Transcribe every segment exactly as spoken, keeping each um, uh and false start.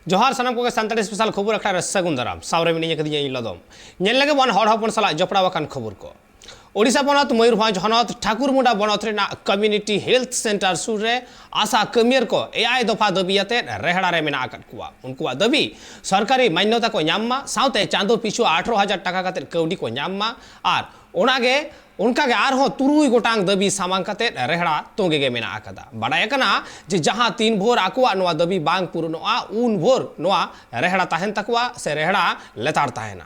ᱡᱚᱦᱟᱨ ᱥᱟᱱᱟᱢ ᱠᱚᱜᱮ ᱥᱟᱱᱛᱟᱲᱤ ᱥᱯᱮᱥᱟᱞ ᱠᱷᱚᱵᱚᱨ ᱟᱠᱷᱲᱟ ᱨᱮ ᱥᱟᱹᱜᱩᱱ ᱫᱟᱨᱟᱢ᱾ ᱥᱟᱶᱨᱮ ᱢᱤᱱᱟᱹᱧᱟ ᱠᱟᱹᱫᱤᱧᱟ ᱤᱧ ᱞᱚᱫᱚᱢ᱾ ᱧᱮᱞ ᱞᱮᱜᱮ ᱵᱚᱱ ᱦᱚᱲ ᱦᱚᱯᱚᱱ ᱥᱟᱞᱟᱜ ᱡᱚᱯᱲᱟᱣ ᱟᱠᱟᱱ ᱠᱷᱚᱵᱚᱨ ᱠᱚ᱾ ᱳᱰᱤᱥᱟ ᱯᱚᱱᱚᱛ ᱢᱚᱭᱩᱨᱵᱷᱚᱸᱡᱽ ᱦᱚᱱᱚᱛ ᱴᱷᱟᱠᱩᱨᱢᱩᱱᱰᱟ ᱵᱚᱱᱚᱛ ᱨᱮᱱᱟᱜ ᱠᱚᱢᱤᱭᱩᱱᱤᱴᱤ ᱦᱮᱞᱛᱷ ᱥᱮᱱᱴᱟᱨ ᱥᱩᱨ ᱨᱮ ᱟᱥᱟ ᱠᱟᱹᱢᱤᱭᱟᱹᱨ ᱠᱚ ᱮᱭᱟᱭ ᱫᱚᱯᱷᱟ ᱫᱟᱹᱵᱤ ᱟᱛᱮᱫ ᱨᱮᱦᱲᱟ ᱨᱮ ᱢᱮᱱᱟᱜ ᱟᱠᱟᱫ ᱠᱚᱣᱟ᱾ ᱩᱱᱠᱩᱣᱟᱜ ᱫᱟᱹᱵᱤ ᱥᱚᱨᱠᱟᱨᱤ ᱢᱟᱱᱱᱚᱛᱟ ᱠᱚ ᱧᱟᱢ ᱢᱟ, ᱥᱟᱶᱛᱮ ᱪᱟᱸᱫᱚ ᱯᱤᱪᱷᱩ ᱟᱴᱷᱨᱚ ᱦᱟᱡᱟᱨ ᱴᱟᱠᱟ ᱠᱟᱛᱮᱫ ᱠᱟᱹᱣᱰᱤ ᱠᱚ ᱧᱟᱢ ᱢᱟ, ᱟᱨ ᱚᱱᱟᱜᱮ ᱚᱱᱠᱟᱜᱮ ᱟᱨᱦᱚᱸ ᱛᱩᱨᱩᱭ ᱜᱚᱴᱟᱝ ᱫᱟᱹᱵᱤ ᱥᱟᱢᱟᱝ ᱠᱟᱛᱮᱫ ᱨᱮᱦᱲᱟ ᱛᱚᱸᱜᱮ ᱜᱮ ᱢᱮᱱᱟᱜ ᱟᱠᱟᱫᱟ᱾ ᱵᱟᱰᱟᱭ ᱟᱠᱟᱱᱟ ᱡᱮ ᱡᱟᱦᱟᱸ ᱛᱤᱱ ᱵᱷᱳᱨ ᱟᱠᱚᱣᱟᱜ ᱱᱚᱣᱟ ᱫᱟᱹᱵᱤ ᱵᱟᱝ ᱯᱩᱨᱩᱱᱚᱜᱼᱟ, ᱩᱱ ᱵᱷᱳᱨ ᱱᱚᱣᱟ ᱨᱮᱦᱲᱟ ᱛᱟᱦᱮᱱ ᱛᱟᱠᱚᱣᱟ ᱥᱮ ᱨᱮᱦᱲᱟ ᱞᱮᱛᱟᱲ ᱛᱟᱦᱮᱱᱟ᱾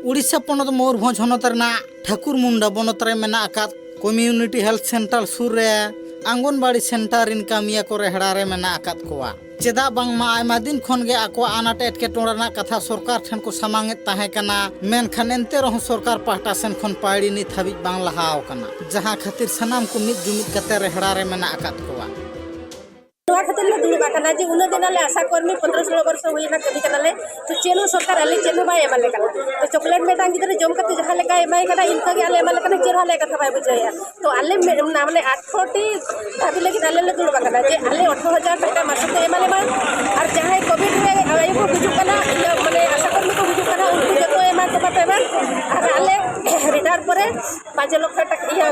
ᱩᱲᱤᱥᱥᱟ ᱯᱚᱱᱚᱛ ᱢᱚᱭᱩᱨᱵᱷᱚᱸᱡᱽ ᱦᱚᱱᱚᱛ ᱨᱮᱱᱟᱜ ᱴᱷᱟᱹᱠᱩᱨ ᱢᱩᱱᱰᱟ ᱵᱚᱱᱚᱛ ᱨᱮ ᱢᱮᱱᱟᱜ ᱟᱠᱟᱫ ᱠᱚᱢᱤᱭᱩᱱᱤᱴᱤ ᱦᱮᱞᱛᱷ ᱥᱮᱱᱴᱟᱨ ᱥᱩᱨ ᱨᱮ ᱟᱝᱜᱚᱱᱵᱟᱲᱤ ᱥᱮᱱᱴᱟᱨ ᱨᱤᱱ ᱠᱟᱹᱢᱤᱭᱟᱹ ᱠᱚ ᱨᱮᱦᱲᱟ ᱨᱮ ᱢᱮᱱᱟᱜ ᱟᱠᱟᱫ ᱠᱚᱣᱟ᱾ ᱪᱮᱫᱟᱜ ᱵᱟᱝᱢᱟ ᱟᱭᱢᱟ ᱫᱤᱱ ᱠᱷᱚᱱ ᱜᱮ ᱟᱠᱚᱣᱟᱜ ᱟᱱᱟᱴ ᱮᱴᱠᱮᱴᱚᱬᱮ ᱨᱮᱱᱟᱜ ᱠᱟᱛᱷᱟ ᱥᱚᱨᱠᱟᱨ ᱴᱷᱮᱱ ᱠᱚ ᱥᱟᱢᱟᱝ ᱮᱫ ᱛᱟᱦᱮᱸ ᱠᱟᱱᱟ, ᱢᱮᱱᱠᱷᱟᱱ ᱮᱱᱛᱮ ᱨᱮᱦᱚᱸ ᱥᱚᱨᱠᱟᱨ ᱯᱟᱦᱴᱟ ᱥᱮᱱ ᱠᱷᱚᱱ ᱯᱟᱹᱣᱲᱤ ᱱᱤᱛ ᱦᱟᱹᱵᱤᱡ ᱵᱟᱝ ᱞᱟᱦᱟ ᱟᱠᱟᱱᱟ, ᱡᱟᱦᱟᱸ ᱠᱷᱟᱹᱛᱤᱨ ᱥᱟᱱᱟᱢ ᱠᱚ ᱢᱤᱫ ᱡᱩᱢᱤᱫ ᱠᱟᱛᱮ ᱨᱮᱦᱲᱟ ᱨᱮ ᱢᱮᱱᱟᱜ ᱟᱠᱟᱫ ᱠᱚᱣᱟ᱾ ᱱᱚᱣᱟ ᱠᱷᱟᱹᱛᱤᱨ ᱞᱮ ᱫᱩᱲᱩᱵ ᱟᱠᱟᱱᱟ ᱡᱮ ᱩᱱᱟᱹᱜ ᱫᱤᱱ ᱟᱞᱮ ᱟᱥᱟ ᱠᱚᱨᱢᱤ ᱯᱚᱱᱫᱽᱨᱚ ᱥᱳᱞᱳ ᱵᱚᱨᱥᱚ ᱦᱩᱭᱱᱟ, ᱠᱟᱹᱢᱤ ᱠᱟᱱᱟᱞᱮ, ᱛᱚ ᱪᱮᱫ ᱦᱚᱸ ᱥᱚᱨᱠᱟᱨ ᱟᱞᱮ ᱪᱮᱫ ᱦᱚᱸ ᱵᱟᱭ ᱮᱢᱟᱞᱮ ᱠᱟᱱᱟ᱾ ᱛᱚ ᱪᱚᱠᱞᱮᱴ ᱢᱤᱫᱴᱟᱝ ᱜᱤᱫᱽᱨᱟᱹ ᱡᱚᱢ ᱠᱟᱛᱮ ᱡᱟᱦᱟᱸ ᱞᱮᱠᱟᱭ ᱮᱢᱟᱭ ᱠᱟᱱᱟ, ᱤᱱᱠᱟᱹ ᱜᱮ ᱟᱞᱮ ᱮᱢᱟᱞᱮ ᱠᱟᱱᱟ, ᱪᱮᱫ ᱦᱚᱸ ᱟᱞᱮᱭᱟᱜ ᱠᱟᱛᱷᱟ ᱵᱟᱭ ᱵᱩᱡᱷᱟᱹᱣᱮᱫᱼᱟ᱾ ᱛᱚ ᱟᱞᱮ ᱢᱮ-, ᱢᱟᱱᱮ ᱟᱴᱷᱨᱚ ᱴᱤ ᱫᱟᱹᱵᱤ ᱞᱟᱹᱜᱤᱫ ᱟᱞᱮ ᱞᱮ ᱫᱩᱲᱩᱵ ᱟᱠᱟᱱᱟ ᱡᱮ ᱟᱞᱮ ᱟᱴᱷᱨᱚ ᱦᱟᱡᱟᱨ ᱴᱟᱠᱟ ᱢᱟᱥᱚ ᱠᱚ ᱮᱢᱟᱞᱮ ᱢᱟ, ᱟᱨ ᱡᱟᱦᱟᱸᱭ ᱠᱳᱵᱷᱤᱰ ᱨᱮ ᱟᱭᱳ ᱠᱚ ᱜᱩᱡᱩᱜ ᱠᱟᱱᱟ, ᱤᱭᱟᱹ ᱢᱟᱱᱮ ᱟᱥᱟ ᱠᱚᱨᱢᱤ ᱠᱚ ᱜᱩᱡᱩᱜ ᱠᱟᱱᱟ, ᱩᱱᱠᱩ ᱡᱚᱛᱚ ᱮᱢᱟ ᱠᱚ ᱢᱟ ᱯᱮ ᱢᱟ, ᱟᱨ ᱟᱞᱮ ᱨᱤᱴᱟᱭᱟᱨ ᱯᱚᱨᱮ ᱯᱟᱸᱪ ᱞᱚᱠᱷᱚ ᱴᱟᱠᱟ, ᱤᱭᱟᱹ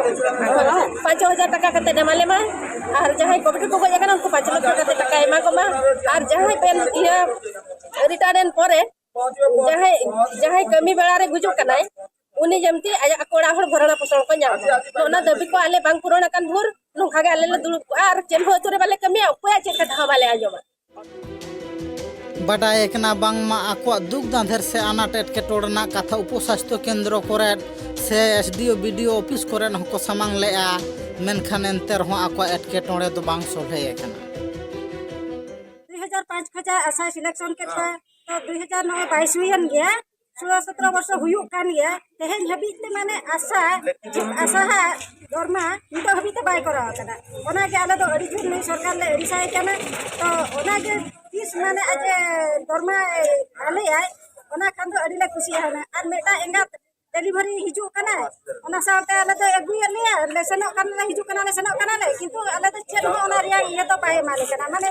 ᱯᱟᱸᱪ ᱦᱟᱡᱟᱨ ᱴᱟᱠᱟ ᱠᱟᱛᱮ ᱮᱢᱟᱞᱮ ᱢᱟ, ᱟᱨ ᱡᱟᱦᱟᱸᱭ ᱠᱳᱵᱷᱤᱰ ᱨᱮᱠᱚ ᱜᱚᱡ ᱟᱠᱟᱱᱟ ᱩᱱᱠᱩ ᱯᱟᱸᱪ ᱞᱚᱠᱷᱚ ᱠᱟᱛᱮ ᱴᱟᱠᱟ ᱮᱢᱟ ᱠᱚ ᱢᱟ, ᱟᱨ ᱡᱟᱦᱟᱸᱭ ᱯᱮᱱ-, ᱤᱭᱟᱹ ᱨᱤᱴᱟᱭᱟᱨ ᱮᱱ ᱯᱚᱨᱮ ᱡᱟᱦᱟᱸᱭ, ᱡᱟᱦᱟᱸᱭ ᱠᱟᱹᱢᱤ ᱵᱮᱲᱟ ᱨᱮ ᱜᱩᱡᱩᱜ ᱠᱟᱱᱟᱭ, ᱩᱱᱤ ᱡᱮᱢᱛᱤ ᱟᱭᱟᱜ ᱟᱠᱚ ᱚᱲᱟᱜ ᱦᱚᱲ ᱵᱷᱚᱨᱚᱱ ᱯᱳᱥᱚᱱ ᱠᱚ ᱧᱟᱢ ᱢᱟ᱾ ᱛᱚ ᱚᱱᱟ ᱫᱟᱹᱵᱤ ᱠᱚ ᱟᱞᱮ ᱵᱟᱝ ᱯᱩᱨᱚᱱ ᱟᱠᱟᱱ ᱵᱷᱳᱨ ᱱᱚᱝᱠᱟ ᱜᱮ ᱟᱞᱮ ᱞᱮ ᱫᱩᱲᱩᱵ ᱠᱚᱜᱼᱟ ᱟᱨ ᱪᱮᱫ ᱦᱚᱸ ᱟᱹᱛᱩ ᱨᱮ ᱵᱟᱞᱮ ᱠᱟᱹᱢᱤᱭᱟ, ᱚᱠᱚᱭᱟᱜ ᱪᱮᱫ ᱠᱟᱛᱷᱟ ᱦᱚᱸ ᱵᱟᱞᱮ ᱟᱸᱡᱚᱢᱟ᱾ ᱵᱟᱰᱟᱭ ᱠᱟᱱᱟ ᱵᱟᱝᱢᱟ ᱟᱠᱚᱣᱟᱜ ᱫᱩᱠ ᱫᱟᱸᱫᱷᱮᱨ ᱥᱮ ᱟᱱᱟᱴ ᱮᱴᱠᱮᱴᱚᱬᱮ ᱨᱮᱱᱟᱜ ᱠᱟᱛᱷᱟ ᱩᱯᱚᱥᱟᱥᱛᱷᱚ ᱠᱮᱱᱫᱨᱚ ᱠᱚᱨᱮ ᱥᱮ ᱮᱥ ᱰᱤ ᱳ, ᱵᱤ ᱰᱤ ᱳ ᱚᱯᱷᱤᱥ ᱠᱚᱨᱮ ᱦᱚᱸᱠᱚ ᱥᱟᱢᱟᱝ ᱞᱮᱫᱼᱟ, ᱢᱮᱱᱠᱷᱟᱱ ᱮᱱᱛᱮ ᱨᱮᱦᱚᱸ ᱟᱠᱚᱣᱟᱜ ᱮᱴᱠᱮᱴᱚᱬᱮ ᱫᱚ ᱵᱟᱝ ᱥᱚᱞᱦᱮ ᱟᱠᱟᱱᱟ᱾ ᱫᱩᱭ ᱦᱟᱡᱟᱨ ᱯᱟᱸᱪ ᱠᱷᱚᱱᱟᱜ ᱟᱥᱟᱭ ᱥᱤᱞᱮᱠᱥᱚᱱ ᱠᱮᱫ ᱠᱚᱣᱟ, ᱛᱚ ᱫᱩᱭ ᱦᱟᱡᱟᱨ ᱱᱚᱜᱼᱚᱭ ᱵᱟᱭᱤᱥ ᱦᱩᱭᱮᱱ ᱜᱮᱭᱟ, ᱥᱳᱞᱳ ᱥᱚᱛᱨᱚ ᱵᱚᱨᱥᱚ ᱦᱩᱭᱩᱜ ᱠᱟᱱ ᱜᱮᱭᱟ᱾ ᱛᱮᱦᱮᱧ ᱦᱟᱹᱵᱤᱡ ᱛᱮ ᱢᱟᱱᱮ ᱟᱥᱟ, ᱟᱥᱟ ᱦᱟᱜ ᱫᱚᱨᱢᱟ ᱱᱤᱛᱚᱜ ᱦᱟᱹᱵᱤᱡ ᱛᱮ ᱵᱟᱭ ᱠᱚᱨᱟᱣ ᱟᱠᱟᱫᱟ᱾ ᱚᱱᱟᱜᱮ ᱟᱞᱮ ᱫᱚ ᱟᱹᱰᱤ ᱡᱳᱨ ᱱᱩᱭ ᱥᱚᱨᱠᱟᱨ ᱞᱮ ᱟᱹᱲᱤᱥᱟᱭ ᱠᱟᱱᱟ᱾ ᱛᱚ ᱚᱱᱟᱜᱮ ᱛᱤᱥ ᱢᱟᱱᱮ ᱟᱡ ᱮ ᱫᱚᱨᱢᱟ ᱟᱞᱮᱭᱟᱭ, ᱚᱱᱟ ᱠᱷᱟᱱ ᱫᱚ ᱟᱹᱰᱤ ᱞᱮ ᱠᱩᱥᱤᱜᱼᱟ ᱦᱩᱱᱟᱹᱝ᱾ ᱟᱨ ᱢᱤᱫᱴᱟᱝ ᱮᱸᱜᱟᱛ ᱰᱮᱞᱤᱵᱷᱟᱨᱤ ᱦᱤᱡᱩᱜ ᱠᱟᱱᱟ, ᱚᱱᱟ ᱥᱟᱶᱛᱮ ᱟᱞᱮ ᱫᱚ ᱟᱹᱜᱩᱭᱮᱫ ᱞᱮᱭᱟ, ᱞᱮ ᱥᱮᱱᱚᱜ ᱠᱟᱱᱟᱞᱮ, ᱦᱤᱡᱩᱜ ᱠᱟᱱᱟᱞᱮ, ᱥᱮᱱᱚᱜ ᱠᱟᱱᱟᱞᱮ, ᱠᱤᱱᱛᱩ ᱟᱞᱮ ᱫᱚ ᱪᱮᱫ ᱦᱚᱸ ᱚᱱᱟ ᱨᱮᱭᱟᱜ ᱤᱭᱟᱹ ᱫᱚ ᱵᱟᱭ ᱮᱢᱟᱞᱮ ᱠᱟᱱᱟ, ᱢᱟᱱᱮ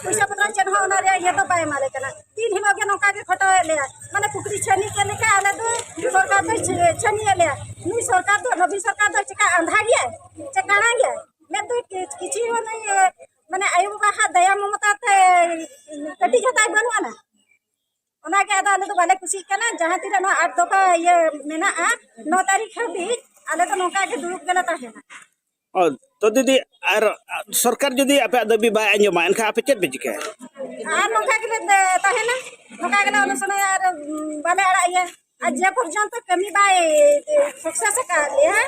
ᱯᱚᱭᱥᱟ ᱯᱚᱛᱨᱚ ᱪᱮᱫ ᱦᱚᱸ ᱚᱱᱟ ᱨᱮᱭᱟᱜ ᱤᱭᱟᱹ ᱫᱚ ᱵᱟᱭ ᱮᱢᱟᱞᱮ ᱠᱟᱱᱟ᱾ ᱛᱤᱱ ᱦᱤᱞᱳᱜ ᱜᱮ ᱱᱚᱝᱠᱟ ᱜᱮ ᱠᱷᱚᱴᱟᱣᱮᱫ ᱞᱮᱭᱟ, ᱢᱟᱱᱮ ᱯᱩᱠᱷᱨᱤ ᱪᱷᱟᱹᱱᱤ ᱪᱮᱫ ᱞᱮᱠᱟ ᱟᱞᱮ ᱫᱚ ᱥᱚᱨᱠᱟᱨ ᱫᱚᱭ ᱪᱷᱟᱹᱱᱤᱭᱮᱫ ᱞᱮᱭᱟ᱾ ᱱᱩᱭ ᱥᱚᱨᱠᱟᱨ ᱫᱚ, ᱱᱚᱵᱤᱱ ᱥᱚᱨᱠᱟᱨ ᱫᱚ ᱪᱮᱠᱟ ᱟᱸᱫᱷᱟ ᱜᱮᱭᱟᱭ ᱪᱮ ᱠᱟᱬᱟ ᱜᱮᱭᱟᱭ? ᱢᱮᱫ ᱫᱚ ᱠᱤᱪᱷᱤ ᱦᱚᱸ ᱱᱩᱭ ᱢᱟᱱᱮ ᱟᱭᱳ ᱵᱟᱵᱟ ᱦᱟᱜ ᱫᱟᱭᱟ ᱢᱚᱢᱚᱛᱟ ᱛᱮ ᱠᱟᱹᱴᱤᱡ ᱦᱚᱸ ᱛᱟᱭ ᱵᱟᱹᱱᱩᱜ ᱟᱱᱟ᱾ ᱚᱱᱟᱜᱮ ᱟᱫᱚ ᱟᱞᱮ ᱫᱚ ᱵᱟᱞᱮ ᱠᱩᱥᱤᱜ ᱠᱟᱱᱟ᱾ ᱡᱟᱦᱟᱸ ᱛᱤᱱᱟᱹᱜ ᱱᱚᱣᱟ ᱟᱴ ᱫᱚᱯᱷᱟ ᱤᱭᱟᱹ ᱢᱮᱱᱟᱜᱼᱟ, ᱱᱚ ᱛᱟᱹᱨᱤᱠᱷ ᱦᱟᱹᱵᱤᱡ ᱟᱞᱮ ᱫᱚ ᱱᱚᱝᱠᱟ ᱜᱮ ᱫᱩᱲᱩᱵ ᱜᱮᱞᱮ ᱛᱟᱦᱮᱱᱟ᱾ ᱚ, ᱛᱚ ᱫᱤᱫᱤ, ᱟᱨ ᱥᱚᱨᱠᱟᱨ ᱡᱩᱫᱤ ᱟᱯᱮᱭᱟᱜ ᱫᱟᱹᱵᱤ ᱵᱟᱭ ᱟᱸᱡᱚᱢᱟ, ᱮᱱᱠᱷᱟᱱ ᱟᱯᱮ ᱪᱮᱫ ᱯᱮ ᱪᱤᱠᱟᱹᱭᱟ? ᱟᱨ ᱱᱚᱝᱠᱟ ᱜᱮᱞᱮ ᱛᱟᱦᱮᱱᱟ, ᱱᱚᱝᱠᱟ ᱜᱮᱞᱮ ᱚᱱᱚᱥᱚᱱᱟᱭᱟ ᱟᱨ ᱵᱟᱞᱮ ᱟᱲᱟᱜ ᱜᱮᱭᱟ᱾ ᱟᱨ ᱡᱮ ᱯᱚᱨᱡᱚᱱᱛᱚ ᱠᱟᱹᱢᱤ ᱵᱟᱭ ᱥᱟᱠᱥᱮᱥ ᱟᱠᱟᱫ ᱞᱮᱭᱟ,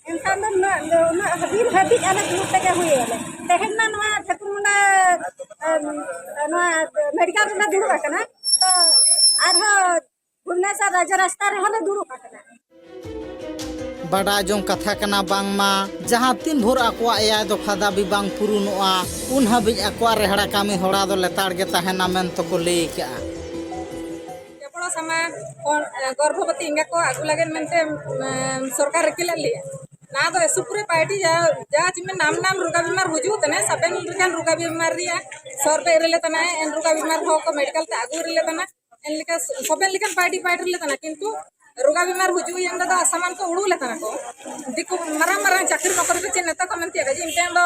ᱮᱱᱠᱷᱟᱱ ᱫᱚ ᱩᱱᱟᱹᱜ ᱩᱱᱟᱹᱜ ᱫᱤᱱ ᱦᱟᱹᱵᱤᱡ ᱟᱞᱮ ᱫᱩᱲᱩᱵ ᱛᱮᱜᱮ ᱦᱩᱭᱩᱜᱼᱟ᱾ ᱛᱮᱦᱮᱧ ᱢᱟ ᱱᱚᱣᱟ ᱴᱷᱟᱹᱠᱩᱨ ᱢᱩᱱᱰᱟ ᱱᱚᱣᱟ ᱢᱮᱰᱤᱠᱮᱞ ᱨᱮᱞᱮ ᱫᱩᱲᱩᱵ ᱟᱠᱟᱱᱟ, ᱛᱚ ᱟᱨᱦᱚᱸ ᱵᱷᱩᱵᱽᱱᱮᱥᱚᱨ ᱨᱟᱡᱽ ᱨᱟᱥᱛᱟ ᱨᱮᱦᱚᱸ ᱞᱮ ᱫᱩᱲᱩᱵ ᱟᱠᱟᱱᱟ᱾ ᱵᱟᱰᱟᱭ ᱡᱚᱝ ᱠᱟᱛᱷᱟ ᱠᱟᱱᱟ ᱵᱟᱝᱢᱟ ᱡᱟᱦᱟᱸ ᱛᱤᱱ ᱵᱷᱳᱨ ᱟᱠᱚᱣᱟᱜ ᱮᱭᱟᱭ ᱫᱚᱯᱷᱟ ᱫᱟᱹᱵᱤ ᱵᱟᱝ ᱯᱩᱨᱩᱱᱚᱜᱼᱟ, ᱩᱱ ᱦᱟᱹᱵᱤᱡ ᱟᱠᱚᱣᱟᱜ ᱨᱮᱦᱲᱟ ᱠᱟᱹᱢᱤ ᱦᱚᱨᱟ ᱫᱚ ᱞᱮᱛᱟᱲ ᱜᱮ ᱛᱟᱦᱮᱱᱟ ᱢᱮᱱᱛᱮ ᱠᱚ ᱞᱟᱹᱭ ᱟᱠᱟᱫᱼᱟ᱾ ᱡᱟᱯᱲᱟ ᱥᱟᱢᱟ ᱜᱚᱨᱵᱷᱚᱵᱚᱛᱤ ᱮᱸᱜᱟ ᱠᱚ ᱟᱹᱜᱩ ᱞᱟᱹᱜᱤᱫ ᱢᱮᱱᱛᱮ ᱥᱚᱨᱠᱟᱨ ᱨᱤᱠᱟᱹ ᱞᱮᱫ ᱞᱮᱭᱟ᱾ ᱱᱚᱣᱟ ᱫᱚ ᱮᱥᱩᱯᱩᱨᱮ ᱯᱟᱨᱴᱤ ᱡᱟ ᱡᱟ ᱪᱤᱢᱮ ᱱᱟᱢ ᱱᱟᱢ ᱨᱳᱜᱟ ᱵᱤᱢᱟᱨ ᱦᱩᱡᱩᱜ ᱛᱟᱱᱟ, ᱥᱟᱵᱮᱱ ᱞᱮᱠᱟᱱ ᱨᱳᱜᱟ ᱵᱤᱢᱟᱨ ᱨᱮᱭᱟᱜ ᱥᱚᱨᱵᱮ ᱨᱮᱞᱮ ᱛᱟᱱᱟ, ᱮᱱ ᱨᱳᱜᱟ ᱵᱤᱢᱟᱨ ᱦᱚᱸ ᱠᱚ ᱢᱮᱰᱤᱠᱟᱞ ᱛᱮ ᱟᱹᱜᱩ ᱨᱮᱞᱮ ᱛᱟᱱᱟ᱾ ᱮᱱ ᱞᱮᱠᱟ ᱥᱚᱵᱮᱱ ᱞᱮᱠᱟᱱ ᱯᱟᱨᱴᱤ ᱯᱟᱨᱴᱤ ᱨᱮᱞᱮ ᱛᱟᱱᱟ, ᱠᱤᱱᱛᱩ ᱨᱳᱜᱟ ᱵᱤᱢᱟᱨ ᱦᱩᱡᱩᱜ ᱮᱱ ᱫᱚ ᱟᱥᱟᱢᱟᱱ ᱠᱚ ᱩᱲᱩ ᱞᱮ ᱛᱟᱱᱟ ᱠᱚ᱾ ᱫᱤᱠᱩ ᱢᱟᱨᱟᱝ ᱢᱟᱨᱟᱝ ᱪᱟᱹᱠᱨᱤ ᱱᱚᱠᱨᱤ ᱨᱮ ᱪᱮᱫ ᱱᱮᱛᱟ ᱠᱚ ᱢᱮᱱ ᱛᱤᱭᱟᱹᱜᱟ ᱡᱮ ᱤᱧ ᱴᱷᱮᱱ ᱫᱚ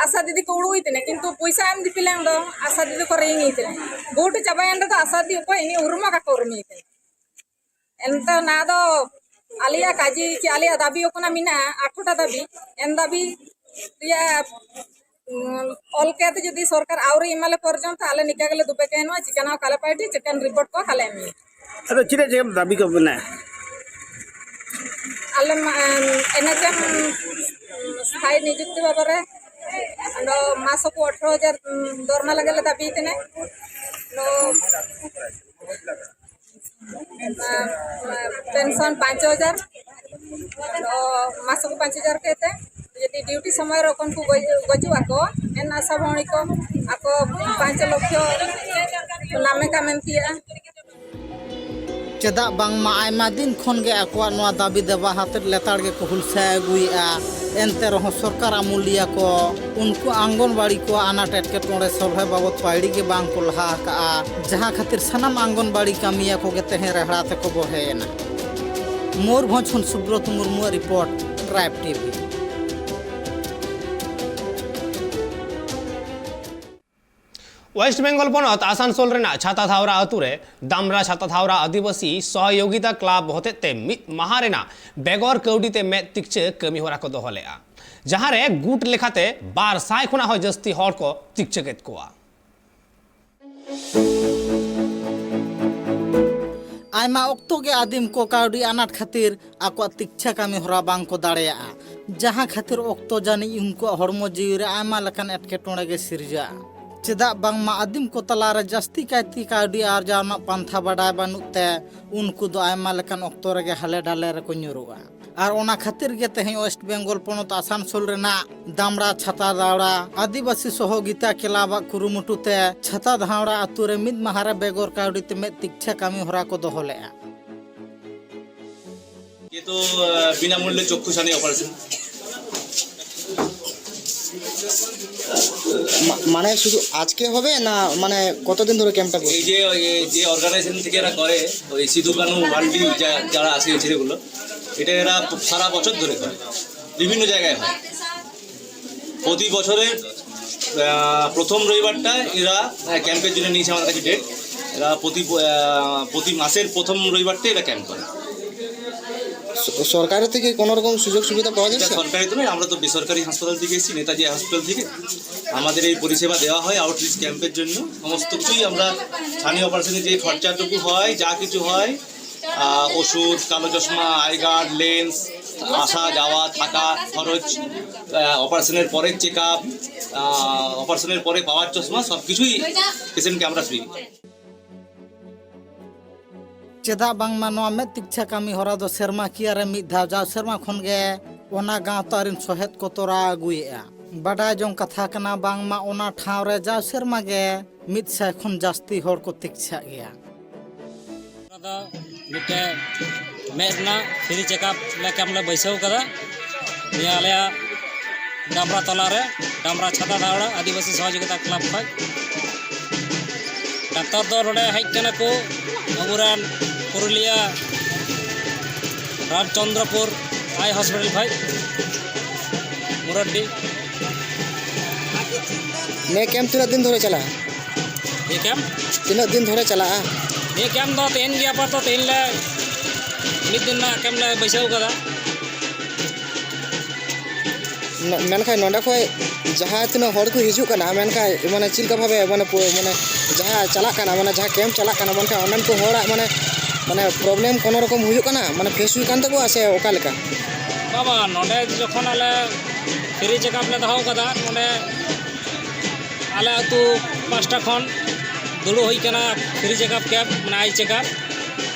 ᱟᱥᱟ ᱫᱤᱫᱤ ᱠᱚ ᱩᱲᱩᱭ ᱛᱤᱧᱟ, ᱠᱤᱱᱛᱩ ᱯᱚᱭᱥᱟ ᱮᱢ ᱫᱤᱯᱤᱞ ᱮᱱ ᱫᱚ ᱟᱥᱟ ᱫᱤᱫᱤ ᱠᱚ ᱨᱮᱝ ᱤᱧ ᱛᱤᱧᱟ᱾ ᱵᱷᱳᱴ ᱪᱟᱵᱟᱭᱮᱱ ᱨᱮᱫᱚ ᱟᱥᱟ ᱫᱤᱫᱤ ᱚᱠᱚᱭ ᱤᱧ ᱩᱨᱩᱢᱟ ᱠᱟᱠᱚ ᱩᱨᱩᱢᱤᱧ ᱛᱤᱧᱟ᱾ ᱮᱱᱛᱮ ᱚᱱᱟ ᱫᱚ ᱟᱞᱮᱭᱟᱜ ᱠᱟᱡᱤ ᱪᱮ ᱟᱞᱮᱭᱟᱜ ᱫᱟᱹᱵᱤ ᱠᱟᱱᱟ, ᱢᱮᱱᱟᱜᱼᱟ ᱟᱴᱷᱨᱚᱴᱟ ᱫᱟᱹᱵᱤ᱾ ᱮᱱ ᱫᱟᱹᱵᱤ ᱨᱮᱭᱟᱜ ᱚᱞ ᱠᱟᱛᱮ ᱡᱩᱫᱤ ᱥᱚᱨᱠᱟᱨ ᱟᱹᱣᱨᱤ ᱮᱢᱟᱞᱮ ᱯᱚᱨᱡᱚᱱᱛᱚ ᱟᱞᱮ ᱱᱤᱠᱟ ᱜᱮᱞᱮ ᱫᱩᱵᱮ ᱛᱟᱦᱮᱱᱟ, ᱪᱤᱠᱟᱹᱱᱟ ᱠᱟᱞᱮ ᱯᱟᱨᱴᱤ ᱪᱤᱠᱟᱹᱱ ᱨᱤᱯᱳᱨᱴ ᱠᱚ ᱠᱟᱞᱮ ᱮᱢ᱾ ᱟᱫᱚ ᱪᱮᱫᱟᱜ ᱪᱮᱫ ᱫᱟᱹᱵᱤ ᱠᱚ ᱢᱮᱱᱟᱜᱼᱟ? ᱟᱞᱮ ᱮᱱᱮᱪᱮᱢ ᱥᱛᱷᱟᱭᱤ ᱱᱤᱡᱩᱠᱛᱤ ᱵᱟᱵᱚᱨᱮ ᱟᱫᱚ ᱢᱟᱥᱚᱠ ᱟᱴᱷᱨᱚ ᱦᱟᱡᱟᱨ ᱫᱚᱨᱢᱟ ᱞᱟᱹᱜᱤᱫ ᱞᱮ ᱫᱟᱹᱵᱤ ᱠᱟᱱᱟ᱾ ᱯᱮᱱᱥᱚᱱ ᱯᱟᱸᱪ ᱦᱟᱡᱟᱨ, ᱢᱟᱥᱚᱠ ᱯᱟᱸᱪ ᱦᱟᱡᱟᱨ ᱠᱟᱛᱮ ᱡᱩᱫᱤ ᱰᱤᱭᱩᱴᱤ ᱥᱚᱢᱚᱭ ᱨᱮ ᱩᱱᱠᱩ ᱜᱚᱡᱩᱜ ᱟᱠᱚ, ᱮᱱ ᱟᱥᱟ ᱵᱷᱟᱣᱱᱤ ᱠᱚ ᱟᱠᱚ ᱯᱟᱸᱪ ᱞᱚᱠᱷᱚ ᱱᱟᱢᱮ ᱠᱟᱢᱮᱱ ᱛᱤᱭᱟᱹᱜᱼᱟ᱾ ᱪᱮᱫᱟᱜ ᱵᱟᱝᱢᱟ ᱟᱭᱢᱟ ᱫᱤᱱ ᱠᱷᱚᱱ ᱜᱮ ᱟᱠᱚᱣᱟᱜ ᱱᱚᱣᱟ ᱫᱟᱹᱵᱤ ᱫᱟᱵᱟ ᱦᱟᱛᱮᱫ ᱞᱮᱛᱟᱲ ᱜᱮᱠᱚ ᱦᱩᱞᱥᱟᱹᱭ ᱟᱹᱜᱩᱭᱮᱫᱼᱟ᱾ ᱮᱱᱛᱮ ᱨᱮᱦᱚᱸ ᱥᱚᱨᱠᱟᱨ ᱟᱹᱢᱩᱞᱤᱭᱟᱹ ᱠᱚ ᱩᱱᱠᱩ ᱟᱝᱜᱚᱱᱵᱟᱲᱤ ᱠᱚᱣᱟᱜ ᱟᱱᱟᱴ ᱮᱴᱠᱮᱴᱚᱬᱮ ᱥᱚᱞᱦᱮ ᱵᱟᱵᱚᱫ ᱯᱟᱹᱭᱲᱤ ᱜᱮ ᱵᱟᱝ ᱠᱚ ᱞᱟᱦᱟ ᱟᱠᱟᱫᱼᱟ, ᱡᱟᱦᱟᱸ ᱠᱷᱟᱹᱛᱤᱨ ᱥᱟᱱᱟᱢ ᱟᱝᱜᱚᱱᱵᱟᱲᱤ ᱠᱟᱹᱢᱤᱭᱟᱹ ᱠᱚᱜᱮ ᱛᱮᱦᱮᱧ ᱨᱮᱦᱲᱟ ᱛᱮᱠᱚ ᱵᱚᱲᱦᱮ ᱮᱱᱟ᱾ ᱢᱚᱭᱩᱨᱵᱷᱚᱸᱡᱽ ᱠᱷᱚᱱ ᱥᱩᱵᱨᱚᱛ ᱢᱩᱨᱢᱩᱣᱟᱜ report, tribe TV. West Bengal ᱯᱚᱱᱚᱛ ᱟᱥᱟᱱᱥᱳᱞ ᱨᱮᱱᱟᱜ ᱪᱷᱟᱛᱟ ᱫᱷᱟᱣᱨᱟ ᱟᱹᱛᱩ ᱨᱮ ᱫᱟᱢᱨᱟ ᱪᱷᱟᱛᱟ ᱫᱷᱟᱣᱨᱟ ᱟᱹᱫᱤᱵᱟᱹᱥᱤ ᱥᱚᱦᱚᱭᱳᱜᱤᱛᱟ ᱠᱞᱟᱵᱽ ᱦᱚᱛᱮᱛᱮ ᱢᱤᱫ ᱢᱟᱦᱟ ᱨᱮᱱᱟᱜ ᱵᱮᱜᱚᱨ ᱠᱟᱹᱣᱰᱤ ᱛᱮ ᱢᱮᱫ ᱛᱤᱠᱪᱷᱟᱹ ᱠᱟᱹᱢᱤ ᱦᱚᱨᱟ ᱠᱚ ᱫᱚᱦᱚ ᱞᱮᱫᱼᱟ, ᱡᱟᱦᱟᱸ ᱨᱮ ᱜᱩᱴ ᱞᱮᱠᱟᱛᱮ ᱵᱟᱨ ᱥᱟᱭ ᱠᱷᱚᱱᱟᱜ ᱦᱚᱸ ᱡᱟᱹᱥᱛᱤ ᱦᱚᱲ ᱠᱚ ᱛᱤᱠᱪᱷᱟᱹ ᱠᱮᱫ ᱠᱚᱣᱟ᱾ ᱟᱭᱢᱟ ᱚᱠᱛᱚ ᱜᱮ ᱟᱹᱫᱤᱢ ᱠᱚ ᱠᱟᱹᱣᱰᱤ ᱟᱱᱟᱴ ᱠᱷᱟᱹᱛᱤᱨ ᱟᱠᱚᱣᱟᱜ ᱛᱤᱠᱪᱷᱟ ᱠᱟᱹᱢᱤ ᱦᱚᱨᱟ ᱵᱟᱝ ᱠᱚ ᱫᱟᱲᱮᱭᱟᱜᱼᱟ, ᱡᱟᱦᱟᱸ ᱠᱷᱟᱹᱛᱤᱨ ᱚᱠᱛᱚ ᱡᱟᱹᱱᱤᱡ ᱩᱱᱠᱩᱣᱟᱜ ᱦᱚᱲᱢᱚ ᱡᱤᱣᱤ ᱨᱮ ᱟᱭᱢᱟ ᱞᱮᱠᱟᱱ ᱮᱴᱠᱮᱴᱚᱬᱮ ᱜᱮ ᱥᱤᱨᱡᱟᱹᱜᱼᱟ᱾ ᱪᱮᱫᱟᱜ ᱵᱟᱝᱢᱟ ᱟᱹᱫᱤᱢ ᱠᱚ ᱛᱟᱞᱟ ᱨᱮ ᱡᱟᱹᱥᱛᱤ ᱠᱟᱭᱛᱮ ᱠᱟᱹᱣᱰᱤ ᱟᱨᱡᱟᱣ ᱨᱮᱱᱟᱜ ᱯᱟᱱᱛᱷᱟ ᱵᱟᱰᱟᱭ ᱵᱟᱹᱱᱩᱜ ᱛᱮ ᱩᱱᱠᱩ ᱫᱚ ᱟᱭᱢᱟ ᱞᱮᱠᱟᱱ ᱚᱠᱛᱚ ᱨᱮᱜᱮ ᱦᱟᱞᱮ ᱰᱟᱞᱮ ᱨᱮᱠᱚ ᱧᱩᱨᱩᱜᱼᱟ᱾ ᱟᱨ ᱚᱱᱟ ᱠᱷᱟᱹᱛᱤᱨ ᱜᱮ ᱛᱮᱦᱮᱧ ᱳᱭᱮᱥᱴ ᱵᱮᱝᱜᱚᱞ ᱯᱚᱱᱚᱛ ᱟᱥᱟᱱᱥᱳᱞ ᱨᱮᱱᱟᱜ ᱫᱟᱢᱲᱟ ᱪᱷᱟᱛᱟ ᱫᱟᱣᱲᱟ ᱟᱹᱫᱤᱵᱟᱹᱥᱤ ᱥᱚᱦᱚᱜᱤᱛᱟ ᱠᱞᱟᱵᱽ ᱟᱜ ᱠᱩᱨᱩᱢᱩᱴᱩ ᱛᱮ ᱪᱷᱟᱛᱟ ᱫᱷᱟᱣᱲᱟ ᱟᱛᱳ ᱨᱮ ᱢᱤᱫ ᱢᱟᱦᱟ ᱨᱮ ᱵᱮᱜᱚᱨ ᱠᱟᱹᱣᱰᱤ ᱛᱮ ᱢᱮᱫ ᱛᱤᱠᱪᱷᱟ ᱠᱟᱹᱢᱤ ᱦᱚᱨᱟ ᱠᱚ ᱫᱚᱦᱚ ᱞᱮᱫᱼᱟ᱾ ये तो अ, बिना मूल्य चक्षु छानी ऑपरेशन। মা- মানে শুধু আজকে হবে না, মানে কতদিন ধরে ক্যাম্পটা করছে? এই যে এই যে অর্গানাইজেশন থেকে এরা করে, ওই সিধু কানু ভান্ডি যা- যারা আছে এই ছেলেগুলো, এটা এরা সারা বছর ধরে করে, বিভিন্ন জায়গায় হয়। প্রতি বছরের আহ, প্রথম রবিবারটা এরা আহ, ক্যাম্পের জন্য নিয়েছে আমার কাছে ডেট। এরা প্রতি আহ, প্রতি মাসের প্রথম রবিবারটা এরা ক্যাম্প করে। স- সরকারের থেকে কোনো রকম সুযোগ সুবিধা পাওয়া এটা যাচ্ছে? সরকারি তো নয়, আমরা তো বেসরকারি হাসপাতাল থেকে এসেছি, নেতাজি হাসপাতাল থেকে। আমাদের এই পরিষেবা দেওয়া হয় আউটরিচ ক্যাম্পের জন্য। সমস্ত কিছুই আমরা স্থানীয় অপারেশনে যে খরচাটুকু হয়, যা কিছু হয়, আহ, ওষুধ, কালো চশমা, আই গার্ড, লেন্স, আসা যাওয়া, থাকা, খরচ, আহ, অপারেশনের পরের চেক আপ, অপারেশনের পরে পাওয়ার চশমা, সব কিছুই পেশেন্টকে আমরা ফ্রি। ᱪᱮᱫᱟᱜ ᱵᱟᱝᱢᱟ ᱱᱚᱣᱟ ᱢᱮᱫ ᱛᱤᱠᱪᱷᱟ ᱠᱟᱹᱢᱤ ᱦᱚᱨᱟ ᱫᱚ ᱥᱮᱨᱢᱟ ᱠᱤᱭᱟᱹ ᱨᱮ ᱢᱤᱫ ᱫᱷᱟᱣ ᱡᱟᱣ ᱥᱮᱨᱢᱟ ᱠᱷᱚᱱ ᱜᱮ ᱚᱱᱟ ᱜᱟᱶᱛᱟ ᱨᱤᱱ ᱥᱚᱦᱮᱫ ᱠᱚ ᱛᱚᱨᱟᱣ ᱟᱹᱜᱩᱭᱮᱫᱼᱟ᱾ ᱵᱟᱰᱟᱭ ᱡᱚᱝ ᱠᱟᱛᱷᱟ ᱠᱟᱱᱟ, ᱵᱟᱝᱢᱟ ᱚᱱᱟ ᱴᱷᱟᱶ ᱨᱮ ᱡᱟᱣ ᱥᱮᱨᱢᱟ ᱜᱮ ᱢᱤᱫ ᱥᱟᱭ ᱠᱷᱚᱱ ᱡᱟᱹᱥᱛᱤ ᱦᱚᱲ ᱠᱚ ᱛᱤᱠᱪᱷᱟᱜ ᱜᱮᱭᱟ᱾ ᱚᱱᱟ ᱫᱚ ᱢᱤᱫᱴᱮᱱ ᱢᱮᱫ ᱨᱮᱱᱟᱜ ᱯᱷᱨᱤ ᱪᱮᱠᱟᱯ ᱞᱮ ᱠᱮᱢᱯ ᱞᱮ ᱵᱟᱹᱭᱥᱟᱹᱣ ᱠᱟᱫᱟ ᱱᱤᱭᱟᱹ ᱟᱞᱮᱭᱟᱜ ᱰᱟᱢᱨᱟ ᱛᱚᱞᱟ ᱨᱮ, ᱰᱟᱢᱨᱟ ᱪᱷᱟᱛᱟ ᱫᱷᱟᱣᱲᱟ ᱟᱹᱫᱤᱵᱟᱹᱥᱤ ᱥᱚᱦᱚᱡᱳᱜᱤᱛᱟ ᱠᱞᱟᱵᱽ ᱠᱷᱚᱱ᱾ ᱰᱟᱠᱛᱟᱨ ᱫᱚ ᱱᱚᱰᱮ ᱦᱮᱡ ᱠᱟᱱᱟ ᱠᱚ ᱟᱵᱚᱨᱮᱱ ᱯᱩᱨᱩᱞᱤᱭᱟᱹ ᱨᱟᱢᱪᱚᱸᱫᱽᱨᱚᱯᱩᱨ ᱟᱭ ᱦᱚᱥᱯᱤᱴᱟᱞ ᱠᱷᱚᱱ, ᱢᱩᱨᱟᱰᱰᱤ᱾ ᱱᱤᱭᱟᱹ ᱠᱮᱢᱯ ᱛᱤᱱᱟᱹᱜ ᱫᱤᱱ ᱫᱷᱚᱨᱮ ᱪᱟᱞᱟᱜᱼᱟ? ᱱᱤᱭᱟᱹ ᱠᱮᱢᱯ? ᱛᱤᱱᱟᱹᱜ ᱫᱤᱱ ᱫᱷᱚᱨᱮ ᱪᱟᱞᱟᱜᱼᱟ? ᱱᱤᱭᱟᱹ ᱠᱮᱢᱯ ᱫᱚ ᱛᱮᱦᱮᱧ ᱜᱮ ᱟᱯᱟᱛᱚᱛᱚ ᱛᱮᱦᱮᱧ ᱞᱮ ᱢᱤᱫ ᱫᱤᱱ ᱨᱮᱱᱟᱜ ᱠᱮᱢᱯ ᱞᱮ ᱵᱟᱹᱭᱥᱟᱹᱣ ᱠᱟᱫᱟ᱾ ᱢᱮ-, ᱢᱮᱱᱠᱷᱟᱱ ᱱᱚᱸᱰᱮ ᱠᱷᱚᱱ ᱡᱟᱦᱟᱸ ᱛᱤᱱᱟᱹᱜ ᱦᱚᱲ ᱠᱚ ᱦᱤᱡᱩᱜ ᱠᱟᱱᱟ, ᱢᱮᱱᱠᱷᱟᱱ ᱢᱟᱱᱮ ᱪᱮᱫ ᱞᱮᱠᱟ ᱵᱷᱟᱵᱮ ᱢᱟᱱᱮ ᱯᱩ-, ᱢᱟᱱᱮ ᱡᱟᱦᱟᱸ ᱪᱟᱞᱟᱜ ᱠᱟᱱᱟ, ᱢᱟᱱᱮ ᱡᱟᱦᱟᱸ ᱠᱮᱢᱯ ᱪᱟᱞᱟᱜ ᱠᱟᱱᱟ, ᱢᱮᱱᱠᱷᱟᱱ ᱚᱸᱰᱮᱱ ᱠᱚ ᱦᱚᱲᱟᱜ ᱢᱟᱱᱮ, ᱢᱟᱱᱮ ᱯᱨᱚᱵᱞᱮᱢ ᱠᱳᱱᱳ ᱨᱚᱠᱚᱢ ᱦᱩᱭᱩᱜ ᱠᱟᱱᱟ, ᱢᱟᱱᱮ ᱯᱷᱮᱥ ᱦᱩᱭᱩᱜ ᱠᱟᱱ ᱛᱟᱠᱚᱣᱟ ᱥᱮ ᱚᱠᱟ ᱞᱮᱠᱟ? ᱵᱟᱵᱟ, ᱱᱚᱸᱰᱮ ᱡᱚᱠᱷᱚᱱ ᱟᱞᱮ ᱯᱷᱨᱤ ᱪᱮᱠᱟᱯ ᱞᱮ ᱫᱚᱦᱚ ᱠᱟᱫᱟ, ᱱᱚᱸᱰᱮ ᱟᱞᱮ ᱟᱹᱛᱩ ᱯᱟᱥᱴᱟ ᱠᱷᱚᱱ ᱫᱩᱲᱩᱵ ᱦᱩᱭ ᱠᱟᱱᱟ ᱯᱷᱨᱤ ᱪᱮᱠᱟᱯ ᱠᱮᱢᱯ, ᱢᱟᱱᱮ ᱟᱭ ᱪᱮᱠᱟᱯ᱾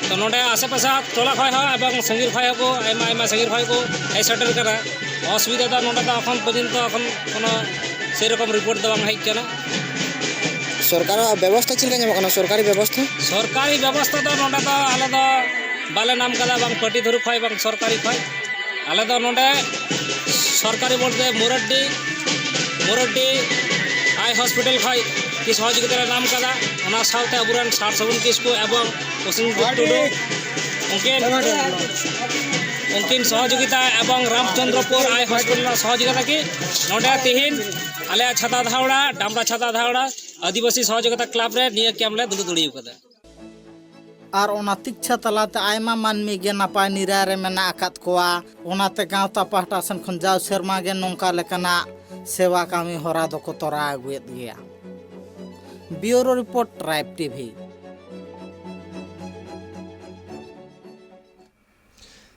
ᱛᱚ ᱱᱚᱸᱰᱮ ᱟᱥᱮ ᱯᱟᱥᱮ ᱴᱚᱞᱟ ᱠᱷᱚᱱ ᱦᱚᱸ ᱮᱵᱚᱝ ᱥᱟᱺᱜᱤᱧ ᱠᱷᱚᱱ ᱦᱚᱸᱠᱚ, ᱟᱭᱢᱟ ᱟᱭᱢᱟ ᱥᱟᱺᱜᱤᱧ ᱠᱷᱚᱱ ᱠᱚ ᱦᱮᱡ ᱥᱮᱴᱮᱨ ᱠᱟᱱᱟ᱾ ᱚᱥᱩᱵᱤᱫᱷᱟ ᱫᱚ ᱱᱚᱸᱰᱮ ᱫᱚ ᱮᱠᱷᱚᱱ ᱯᱚᱨᱡᱚᱱᱛᱚ ᱮᱠᱷᱚᱱ ᱠᱳᱱᱳ ᱥᱮᱨᱚᱠᱚᱢ ᱨᱤᱯᱳᱨᱴ ᱫᱚ ᱵᱟᱝ ᱦᱮᱡ ᱠᱟᱱᱟ᱾ ᱥᱚᱨᱠᱟᱨᱟᱜ ᱵᱮᱵᱚᱥᱛᱷᱟ ᱪᱮᱫ ᱞᱮᱠᱟ ᱧᱟᱢᱚᱜ ᱠᱟᱱᱟ? ᱥᱚᱨᱠᱟᱨᱤ ᱵᱮᱵᱚᱥᱛᱷᱟ? ᱥᱚᱨᱠᱟᱨᱤ ᱵᱮᱵᱚᱥᱛᱷᱟ ᱫᱚ ᱱᱚᱸᱰᱮ ᱫᱚ ᱟᱞᱮ ᱫᱚ ᱵᱟᱞᱮ ᱧᱟᱢ ᱠᱟᱫᱟ, ᱵᱟᱝ ᱯᱟᱹᱴᱤ ᱛᱷᱨᱩ ᱠᱷᱚᱱ, ᱵᱟᱝ ᱥᱚᱨᱠᱟᱨᱤ ᱠᱷᱚᱱ᱾ ᱟᱞᱮ ᱫᱚ ᱱᱚᱸᱰᱮ ᱥᱚᱨᱠᱟᱨᱤ ᱵᱚᱞᱛᱮ ᱢᱩᱨᱟᱰᱰᱤ, ᱢᱩᱨᱟᱰᱰᱤ ᱟᱭ ᱦᱚᱥᱯᱤᱴᱟᱞ ᱠᱷᱚᱱ ᱠᱤ ᱥᱚᱦᱚᱡᱳᱜᱤᱛᱟ ᱞᱮ ᱧᱟᱢ ᱠᱟᱫᱟ᱾ ᱚᱱᱟ ᱥᱟᱶᱛᱮ ᱟᱵᱚᱨᱮᱱ ᱥᱟᱨ ᱥᱟᱹᱜᱩᱱ ᱠᱤᱥᱠᱩ ᱮᱵᱚᱝ ᱯᱨᱚᱥᱮᱱᱡᱤᱛ ᱴᱩᱰᱩ, ᱩᱱᱠᱤᱱ, ᱩᱱᱠᱤᱱ ᱥᱚᱦᱚᱡᱳᱜᱤᱛᱟ ᱮᱵᱚᱝ ᱨᱟᱢᱪᱚᱸᱫᱽᱨᱚᱯᱩᱨ ᱟᱭ ᱦᱚᱥᱯᱤᱴᱟᱞ ᱨᱮᱱᱟᱜ ᱥᱚᱦᱚᱡᱳᱜᱤᱛᱟ ᱠᱤ ᱱᱚᱸᱰᱮ ᱛᱤᱦᱤᱧ ᱟᱞᱮᱭᱟᱜ ᱪᱷᱟᱛᱟ ᱫᱷᱟᱣᱲᱟ, ᱰᱟᱢᱨᱟ ᱪᱷᱟᱛᱟ ᱫᱷᱟᱣᱲᱟ ᱟᱹᱫᱤᱵᱟᱹᱥᱤ ᱥᱚᱦᱚᱡᱳᱜᱤᱛᱟ ᱠᱞᱟᱵᱽ ᱨᱮ ᱱᱤᱭᱟᱹ ᱠᱮᱢᱯ ᱞᱮ ᱫᱩᱲᱩᱵ ᱫᱟᱲᱮ ᱠᱟᱫᱟ᱾ ᱟᱨ ᱚᱱᱟ ᱛᱤᱠᱪᱷᱟ ᱛᱟᱞᱟᱛᱮ ᱟᱭᱢᱟ ᱢᱟᱹᱱᱢᱤ ᱜᱮ ᱱᱟᱯᱟᱭ ᱱᱤᱨᱟᱭ ᱨᱮ ᱢᱮᱱᱟᱜ ᱟᱠᱟᱫ ᱠᱚᱣᱟ᱾ ᱚᱱᱟᱛᱮ ᱜᱟᱶᱛᱟ ᱯᱟᱦᱴᱟ ᱥᱮᱱ ᱠᱷᱚᱱ ᱡᱟᱣ ᱥᱮᱨᱢᱟ ᱜᱮ ᱱᱚᱝᱠᱟ ᱞᱮᱠᱟᱱᱟᱜ ᱥᱮᱵᱟ ᱠᱟᱹᱢᱤ ᱦᱚᱨᱟ ᱫᱚᱠᱚ ᱛᱚᱨᱟᱣ ᱟᱹᱜᱩᱭᱮᱫ ᱜᱮᱭᱟ᱾ ᱵᱤᱭᱩᱨᱳ ᱨᱤᱯᱳᱨᱴ, ᱴᱨᱟᱭᱤᱵᱽ ᱴᱤᱵᱷᱤ᱾